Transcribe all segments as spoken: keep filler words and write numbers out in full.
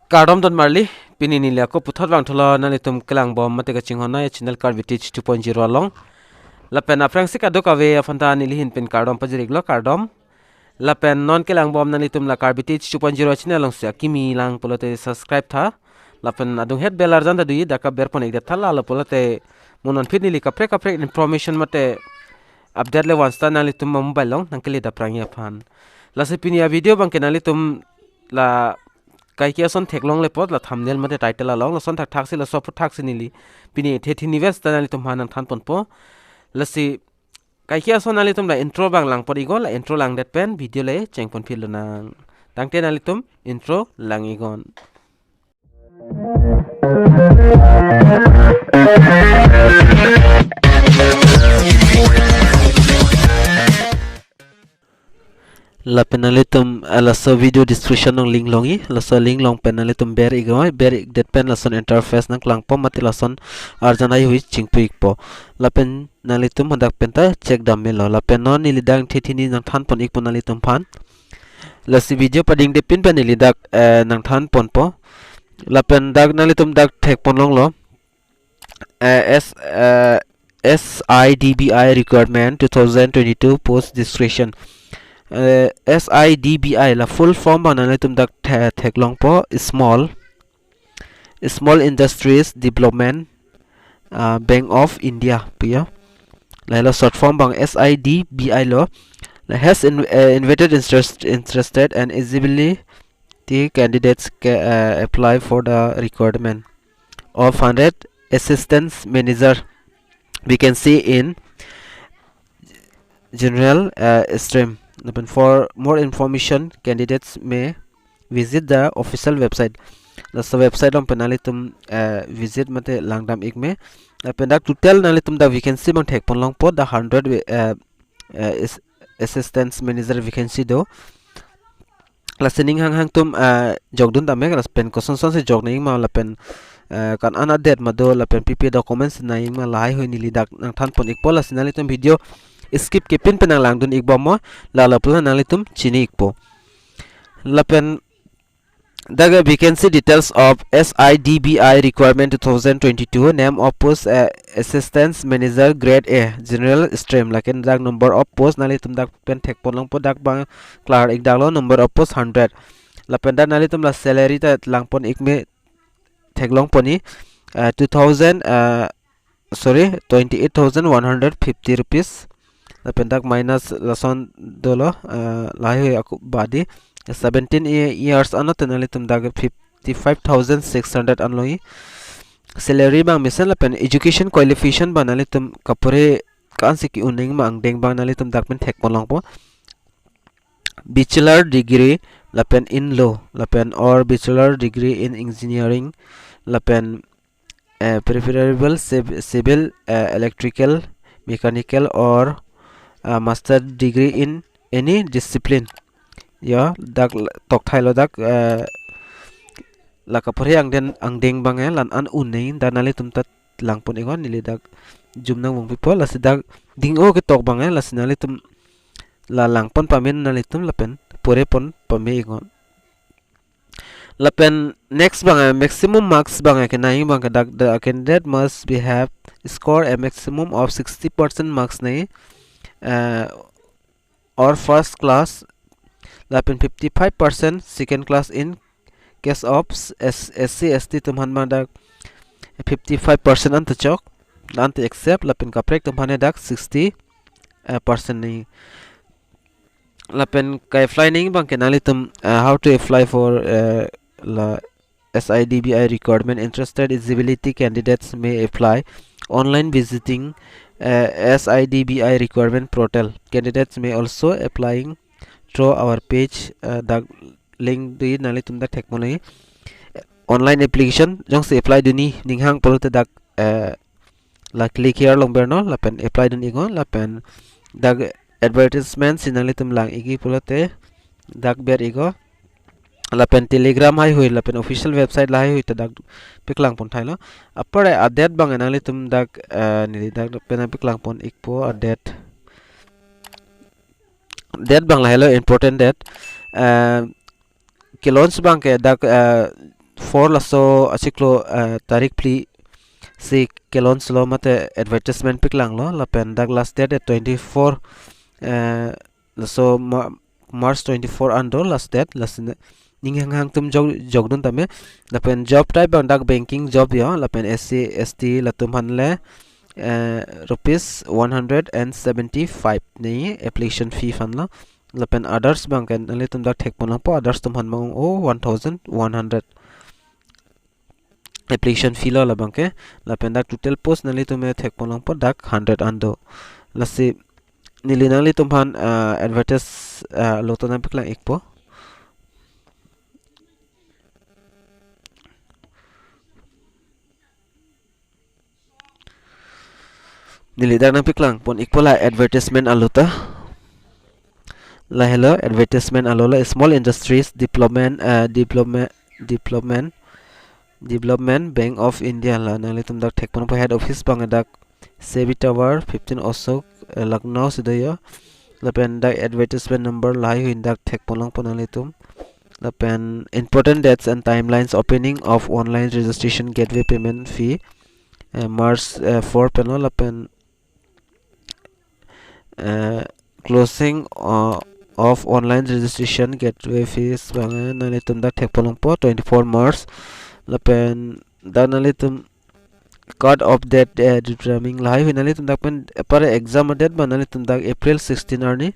Kardom don marli, pini neli ako puthot vangthulo nanglitum kelangbom mate kachinghon a-channel Karbi Teach two point zero along. Lapen aphrangsi kadokave aphan ta neli ahin pen kardom pajirlo, kardom. Lapen non kelangbom nanglitum la Karbi Teach two point zero channel alongsi akimi lang pulote subscribe tha. Lapen adunghet bell arjan ta do-i, dak kaber pon-ik det tha, lalo pulote mo non aphi neli kaprek kaprek information mate update le once ta nanglitum mobile along nangkele dapprang-i aphan. Lasi pini a-video abangke nanglitum la kaike ason theklongle apot la thumbnail mate title along, lason thakthaksi, laso aphutthaksi neli pini the thini ves ta nanglitum aphan nangthan ponpo. Lasi kaike ason nanglitum la intro abang lang pon-iknon, la intro langdet pen video le cheng pon phil lonang. Tangte nanglitum intro lang-iknon. Lapen nanglitum, ah, laso video description along link long-i, laso link along pen nanglitum ber-iknon, ber-ikdet pen lason interface nangklangpo mate lason arjan haihui chingpu-ikpo. Lapen nanglitum hadak pen ta check dam melo. Lapen non neli dak the thini nangthan pon-ikpo nanglitum aphan. Lasi video padingde pin pen neli dak, eh, nangthan ponpo. Lapen dak nanglitum dak thek pon longlo. Eh, S, eh, S I D B I requirement two thousand twenty-two post description. Eh, S I D B I la full form abang nanglitum dak the-, theklongpo, small, Small Industries Development, ah, Bank of India pu ya. Lahelo short form abang S I D B I lo. La has in-, eh, invited interest, interested and eligibility candidates ca-, eh, apply for the requirement of hundred assistance manager vacancy in general, eh, stream. Lapen for more information, candidates may visit the official website. Laso website along pen nanglitum, eh, visit mate langdam-ik me. Lapen dak total nanglitum dak vacancy abang thek pon longpo, dak hundred, eh, eh, is-, assistance manager vacancy do. Lasi ning hanghang atum, eh, jokdun tame, lapen koson sonsi jok nangji ma lapen, eh, ko-an adet ma do lapen pi pi documents nangji ma, lahaihui neli dak nangthan pon-ikpo. Lasi nanglitum video skip kepin pen nanglangdun-ik bomnon, lalo pulo nanglitum chini-ikpo. Lapen dak vacancy details of S I D B I requirement two thousand twenty-two, name of post, eh, assistance manager grade A, general stream. Lapen dak number of post nanglitum dak pen thek pon longpo, dak abang klar-ik daklo, number of post hundred. Lapen dak nanglitum la salary ta lang pon-ik me, theklong pon-i, eh, two thousand, eh, sorry, twenty-eight thousand one hundred fifty rupees. Lapen dak minus lason dolo, eh, lahaihui ako badi. Seventeen ye-, years anat nanglitum dak fifty-five thousand six hundred an longji. Salary abang mesen lapen education qualification abang nanglitum kapore ko-ansi ke-un nangji ma angdeng abang nanglitum dak pen thek pon longpo. Bachelor degree lapen in law lapen or bachelor degree in engineering lapen, eh, preferable civ-, civil, eh, electrical, mechanical or, eh, master degree in any discipline. Ya, dak l-, tokthai lo dak, eh, la kapore angdeng, angdeng abang, eh, la-an un nangji, dak nanglitum ta lang pon-iknon, neli dak jum nangvong pipo, lasi dak ding-o ketok abang, eh, lasi nanglitum la lang pon pame nanglitum lapen pore pon pame-iknon. Lapen next abang, eh, maximum marks abang, eh, kenangji abang ke dak the candidate must be have score a maximum of sixty percent marks nangji, eh, or first class, lapen fifty-five percent second class in case of s-, S C, S T atum aphan abang dak fifty-five percent anta chok, anta accept, lapen kaprek atum aphan dak sixty, eh, percent nangji. Lapen ka-apply nangji abang ke nanglitum, eh, how to apply for, eh, la S I D B I requirement, interested eligibility candidates may apply online visiting, eh, S I D B I requirement portal. Candidates may also applying through our page, eh, dak link do-i, nanglitum dak thek pon longji. Online application jongsi apply dunji ning hang pulote dak, eh, la click here along bernon lapen apply dun-iknon, lapen dak advertisement si nanglitum lang-ikji pulote dak ber-iknon. Lapen Telegram haihui lapen official website lahaihui ta dak paklang pon thailo. Apar a-date abang nanglitum dak, eh, neli dak pen paklang pon-ikpo a-date. Date abang lahelo important date. Eh, ke-launch abang ke dak, eh, four laso achiklo, eh, tarik phli si ke-launch lo mate advertisement piklanglo, lapen dak last date at twenty-four, eh, laso Ma-, March twenty-four an do last date, lasi ne-, ning hanghang atum jok, jokdun tame. Lapen job type abang dak banking job yo, lapen S C, S T latum aphan le, eh, rupees one hundred and seventy-five ne application fee aphan lo. Lapen others abang ke nanglitum dak thekpon langpo, others atum aphan abang o one thousand one hundred application fee lo labang ke. Lapen dak total post nanglitum ke thekpon langpo dak hundred an do. Lasi neli nanglitum aphan, ah, advertise, ah, alote nangpiklang ikpo. Neli dak nangpiklangpon ikpo la advertisement alote. Lahelo advertisement alo la small industries development, eh, development, development, Development Bank of India la. Nanglitum dak thekpon po, head office abang dak SEBI Tower fifteen Ashok, eh, Lucknow si do yo. Lapen dak advertisement number lahai hui dak thekpon langpo nanglitum. Lapen important dates and timelines: opening of online registration gateway payment fee, eh, March, eh, four pen lo, lapen, eh, closing, uh, of online registration gateway fees abang, eh, nanglitum dak thekpon langpo twenty-four March. Lapen dak nanglitum cut off date, eh, determining lahai hui nanglitum dak pen apar exam date abang nanglitum dak April sixteen arni.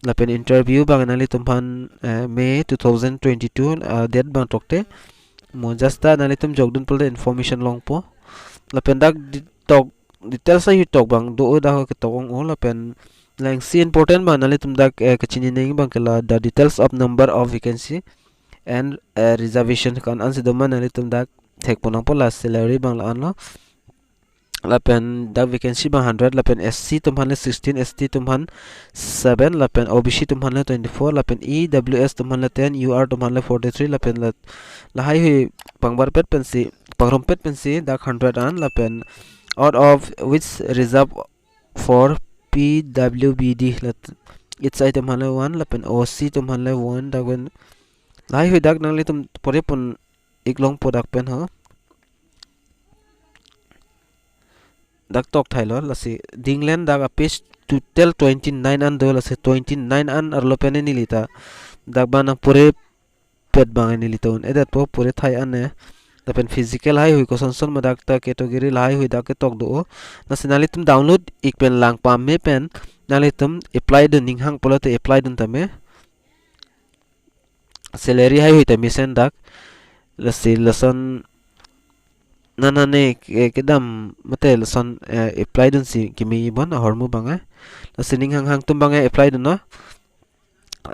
Lapen interview abang nanglitum aphan, eh, May two thousand twenty-two, ah, date abang tokte. Mo just ta nanglitum jokdun pulote information longpo. Lapen dak di-, tok details ahut tok abang do-o, dak ketok ong-o. Lapen lengsi important abang nanglitum dak, eh, kachini nangji abang ke la the details of number of vacancy and, eh, reservation kan ansi do ma, nanglitum dak thekpon langpo. La salary abang la-an lo. Lapen dak vacancy abang hundred, lapen S C atum aphan le sixteen, S T atum aphan seven, lapen O B C atum aphan le twenty-four, lapen E W S atum aphan le ten, U R atum aphan le forty-three, lapen la, lahai hui pangbarpet pensi, pangrumpet pensi dak hundred an, lapen out of which reserve for P W B D, la, H I atum aphan le one, lapen O C atum aphan le one, dak pen lahai hui dak nanglitum pore pon ik longpo dak pen ho. Dak tok thailo, lasi dinglen dak a-page total twenty-nine an do, lasi twenty-nine an arlo pen neli ta dak abang nangpore pet abang neli ta un-edetpo, pore thai an ne. Lapen physical lahai hui kosonson ma dak ta category lahai hui dak ketok do-o. Lasi nanglitum download ik pen lang pame pen nanglitum apply dun ning hang pulote apply dun tame. Salary lahai hui ta mesen dak. Lasi lason nana ne ke-, kedam mate lason, eh, apply dunsi kimi bon ahormu abang, eh. Lasi ning hanghang atum abang, eh, apply dunnon.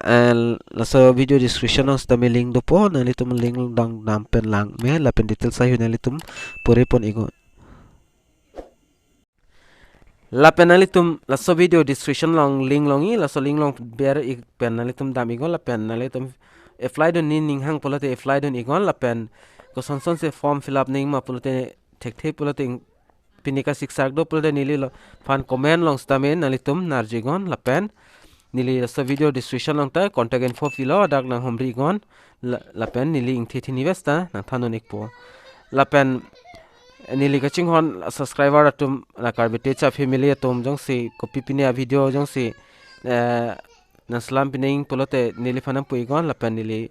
Eh, laso video description along sitame link dopo, nanglitum link dang dam pen lang me, lapen details lahai hui nanglitum pore pon iknon. Lapen nanglitum laso video description along link longji, laso link along ber ik pen nanglitum dam iknon, lapen nanglitum apply dun ni ning hang pulote apply dun iknon, lapen kosonson si form fill up nangji ma pulote thekthe pulote ing-, pini kasiksak do pulote neli lo aphan comment along sitame nanglitum nar iknon, lapen neli laso video description along ta contact info pilo, dak nanghumri iknon, la-, lapen neli ingthi thini bes ta nangthan un ikpo. Lapen neli kachinghon subscriber atum, la Karbi Tech family atum jongsi kopi pini a-video jongsi, eh, nangselam pinangji pulote neliphan nangpu iknon, lapen neli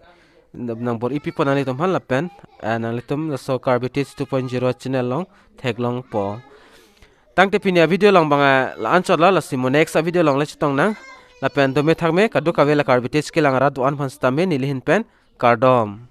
nangbor-i pipo nanglitum aphan, lapen, eh, nanglitum laso Karbi Tech two point zero channel along theklongpo. Tangte pini a-video along abang, eh, la-an chotlo, lasi mo next a-video along le chetong nang. Lapen dome thakme, kadokave la Karbi Tech kelang arat do-an aphan sitame neli ahin pen kardom.